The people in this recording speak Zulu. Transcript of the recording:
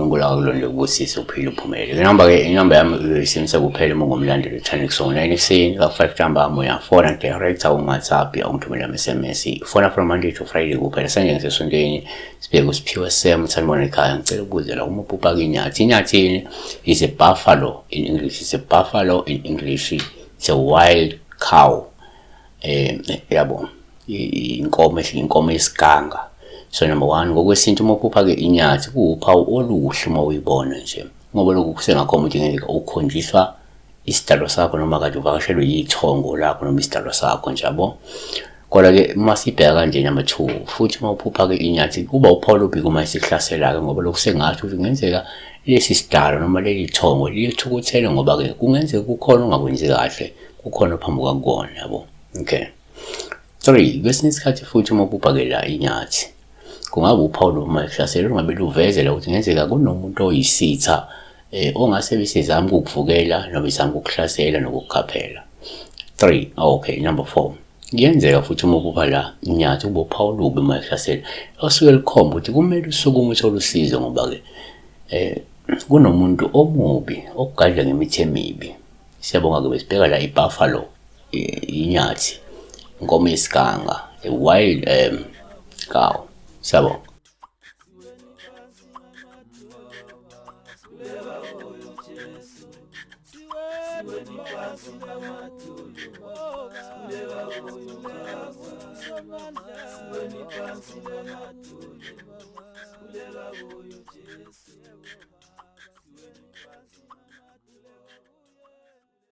uNkulunkulu akakulonde ukubusise uphile uphumelele. Inamba-ke inamba yami uyoyisebenzisa kuphela uma ungumlandeli we-channel kusongo 9 ekuseni ka-5 ntambama uyafona direct awungu-WhatsApp awungithumela ama-SMS. Fona from Monday to Friday kuphela sanje ngisesontweni sibheke usiphiwe Sam sanibona ekhaya ngicela ukubuza la uma uphupha-ke inyathi inyathi yini is a buffalo in English is a buffalo in English it's a wild cow eh yabo inkomo inkomo yesiganga so number one ngokwesintu uma uphupha-ke inyathi kuwuphawu oluhle uma uyibona nje ngoba lokhu kusengakhomba ukuthi ngenzeka ukhonjiswa isidalwa sakho noma kade uvakashelwe yithongo lakho noma isidalwa sakho nje yabo kodwa-ke uma sibheka kanje number two futhi uma uphupha-ke inyathi kuba uphawu olubi uma isikuhlasela-ke ngoba lokhu sengasho ukuthi kungenzeka lesi sidalwa noma leli thongo liyethukuthele ngoba-ke kungenzeka kukhona ongakwenzi kahle kukhona ophambuka kukona yabo okay three kwesinye isikhathi futhi uma ubhakela inyathi kungaba uphawu noma ihlaselo lungabe luvezela ukuthi ngenzeka kunomuntu oyisitha eh ongase besizama ukukuvukela noma izama ukukuhlasela nokukukhaphela 3 okay number 4 kuyenzeka futhi uma uphupha la inyathi kube uphawu olubi uma ihlasela osuke likhomba ukuthi kumele usukume uthole usizo ngoba-ke eh kunomuntu omubi okugadla ngemithi emibi Siyabonga-ke besibheka la i-buffalo inyathi inkomo yesiganga a wild cow siyabonga.